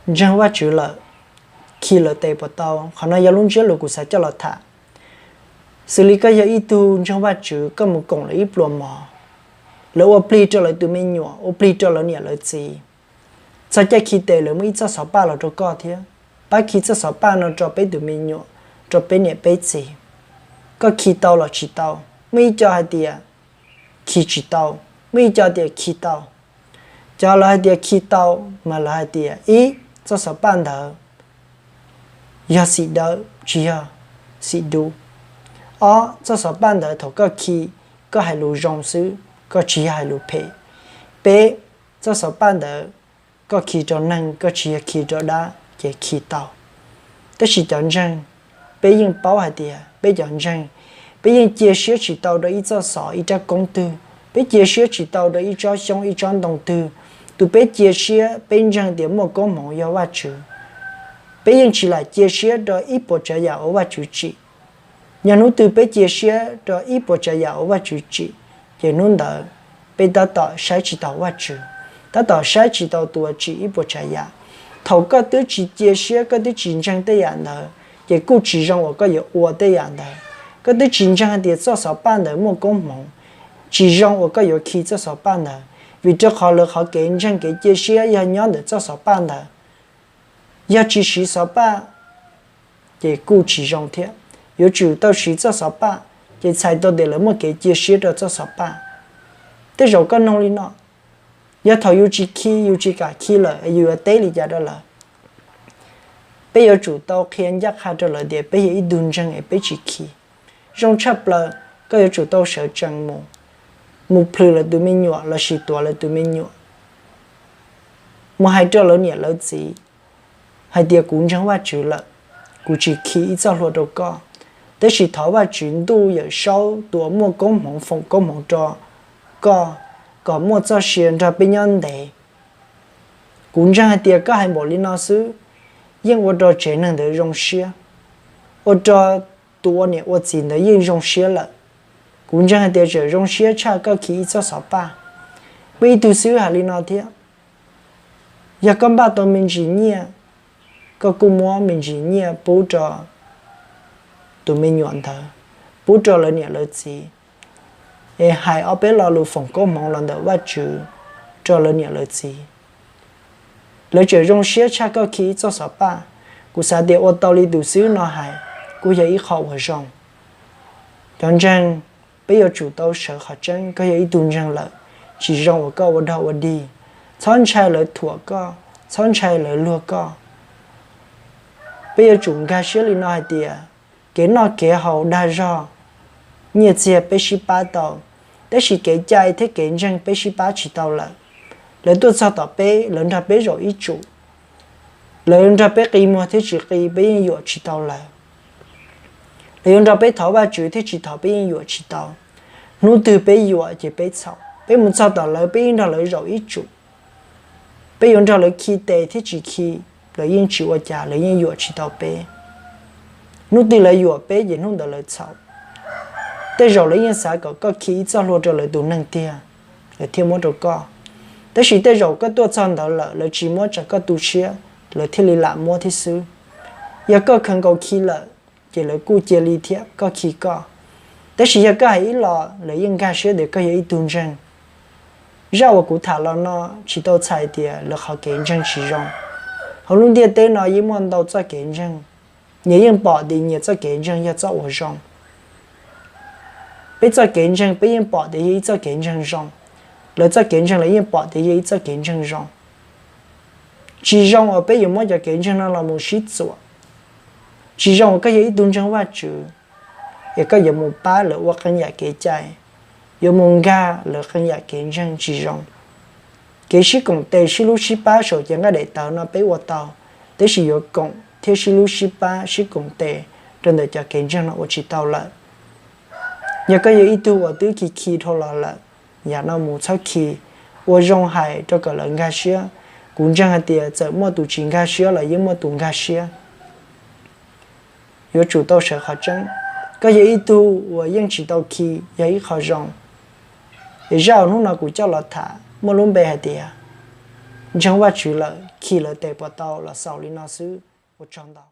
Ntseeg Vajtswv lawm, khi lawv tes puas tau? Qhov no yog lub ntsiab lus kuv xav coj los tham. Xws li koj yog ib tug ntseeg Vajtswv, koj mus koom lawv ib pluas mov, lawv ua plig rau lawv tus me nyuam, ua plig rau lawv niam lawv txiv. Txog caij khi tes lawv muaj ib txoj xov paj los rau koj thiab, pab khi txoj xov paj no rau peb tus me nyuam, rau peb niam peb txiv. Koj khi tau los tsis tau? Muaj ib co hais tias khi tsis tau, muaj ib co tias khi tau. Cov lawv hais tias khi tau mas lawv hais tias, ib, txoj xov paj ntawd yog xim dawb tsis yog xim dub. Ob, txoj xov paj ntawd thaum koj khi, koj hais lus zoo xwb, koj tsis yog hais lus phem. Peb, txoj xov paj ntawd koj khi rau neeg, koj tsis yog khi rau dab, ces khi tau. Tab sis cov ntseeg, peb yeej paub hais tias peb cov ntseeg, peb yeej cia siab tsis tau rau ib txoj xov ib rab koob twg, peb cia siab tsis tau rau ib tsob xyoob ib tsob ntoo twg. Tus peb cia siab peb ntseeg tias muaj koob hmoov yog Vajtswv. Peb yeej tsis lam cia siab rau ib puas tsav yam uas Vajtswv tsim. Yog hnub twg peb cia siab rau ib puas tsav yam uas Vajtswv tsim, ces hnub ntawd peb tab tom saib tsis taus Vajtswv, tab tom saib tsis tau tus uas tsim ib puas tsav yam. Thaum koj twb tsis cia siab, koj twb tsis ntseeg tej yam ntawd, ces kuj tsis zoo uas koj yuav ua tej yam ntawd. Koj twb tsis ntseeg hais tias txoj xov paj ntawd muaj koob hmoov, tsis zoo uas koj yuav khi txoj xov paj ntawd, vim rau qhov lawv qhov kev ntseeg kev cia siab yog nyob ntawm txoj xov paj ntawd. Yog tsis siv xov paj, ces kuj tsis zoo thiab. Yuav tsum tau siv txoj xov paj, ces txhais tau tias lawv muaj kev cia siab rau txoj xov paj. Tej zaum koj nug li no, yog thaum yus tsis khi, yus tsis kam khi lawm, yus yuav teb li cas rau lawv? Peb yuav tsum tau qhia ncaj qha rau lawv tias peb yog ib tug ntseeg es peb tsis khi. Zoo tshaj plaws, koj yuav tsum tau sawv tsees mus, mus plhws lawv tus me nyuam lossis tuav lawv tus me nyuam, mus hais rau lawv niam lawv txiv hais tias kuv ntseeg Vajtswv lawm, kuv tsis khi ib txoj hlua rau koj, tab sis thov Vajtswv Ntuj Yawm Saub tus uas muaj koob hmoov foom koob hmoov rau koj, kom muaj txoj sia nrog peb nyob ntev. Kuv ntseeg hais tias koj hais npaum li no xwb yeej ua rau tsev neeg ntawd zoo siab, ua rau tus ua niam ua txiv ntawd yeej zoo siab lawm. Kuv ntseeg hais tias tseem zoo siab tshaj koj khi ib txoj xov paj. Muaj ib tug xib hwb hais li no thiab, yog koj npaj tau me ntsis nyiaj, koj kuj muab me ntsis nyiaj pub rau tus me nyuam ntawd, pub rau lawv niam lawv txiv, es hais ob peb lo lus foom koob hmoov los ntawm Vajtswv rau lawv niam lawv txiv. Lawv tseem zoo siab tshaj koj khi ib txoj xov paj. Kuv xav tias ua tau li tus xib hwb no hais kuj yog ib qho uas zoo. Cov ntseeg, peb yuav tsum tau sawv qhov tseeb. Koj yog ib tug ntseeg lawm, tsis zoo uas koj ua dog ua dig. Txhob ntshai lawv thuam koj, txhob ntshai lawv luag koj. Peb yuav tsum nkag siab li no hais tias kev noj kev haus dag zog, nyiaj txiag peb sib pab tau, tab sis kev cai thiab kev ntseeg peb sib pab tsis tau lawm. Lawv tuaj txog tom peb, lawv nrog peb zaum ib tsum, lawv nrog peb qi muag thiab tsis qi peb yeej yuam tsis tau lawv. Lawv yuav nrog peb thov Vajtswv thiab tsis thov peb yeej yuam tsis tau. Hnub twg peb yuam ces peb txhaum. Peb mus txog tom lawv peb yeej nrog lawv zaum ib tsum. Peb yuav nrog lawv khi tes thiab tsis khi, lawv yeej tsis ua cas, lawv yeej yuam tsis tau peb. Hnub twg lawv yuam peb ces hnub ntawd lawv txhaum. Tej zaum lawv yeej xav kom koj khi ib txoj hlua rau lawv tus neeg tiag, lawv thiaj muab rau koj. Tab sis tej zaum koj tuaj txog ntawd lawm lawv tsis muab tsam koj tu siab, lawv thiaj li lam muab thiab xwb. Yog koj khaws nkaus khi lawm, ces lawv kuj cia li thiab koj khi koj. Tab sis yog koj hais ib los lawv yeej nkag siab tias koj yog ib tug ntseeg. Zaj uas kuv tham los no tsis tau txhais tias lawv qhov kev ntseeg tsis zoo. Hauv lub ntiaj teb no yeej muaj ntau txoj kev ntseeg, nyias yeej pom tias nyias txoj kev ntseeg yog txoj uas zoo. Peb txoj kev ntseeg peb yeej pom tias yog ib txoj kev ntseeg zoo, lawv txoj kev ntseeg lawv yeej pom tias yog ib txoj kev ntseeg zoo. Tsis zoo uas peb yuav muab cov kev ntseeg no los mus sib txuam. Tsis zoo uas koj yog ib tug ntseeg Vajtswv es koj yuav mus pab lawv ua qee yam kev cai, yuav mus nkag lawv qee yam kev ntseeg tsis zoo. Kev sib koom tes sib hlub sib pab saum cev nqaij daim tawv no peb ua tau, tab sis yuav koom thiab sib hlub sib pab sib koom tes rau ntawm cov kev ntseeg no ua tsis tau lawm. Yog koj yog ib tug uas twb khi khi dhau los lawm, yam no mus txhob khi, ua zoo hais rau kom lawv nkag siab. Kuv ntseeg hais tias txawm muaj tus tsis nkag siab los yeej muaj tus nkag siab. Yuav tsum tau sawv qhov tseeb. Koj yog ib tug uas yeej tsis tau khi yog ib qho zoo. Es zaj uas hnub no kuv coj los tham muaj lub npe hais tias Ntseeg Vajtswv lawm khi lawv tes puas tau? Los xaus li no xwb, ua tsaug ntau.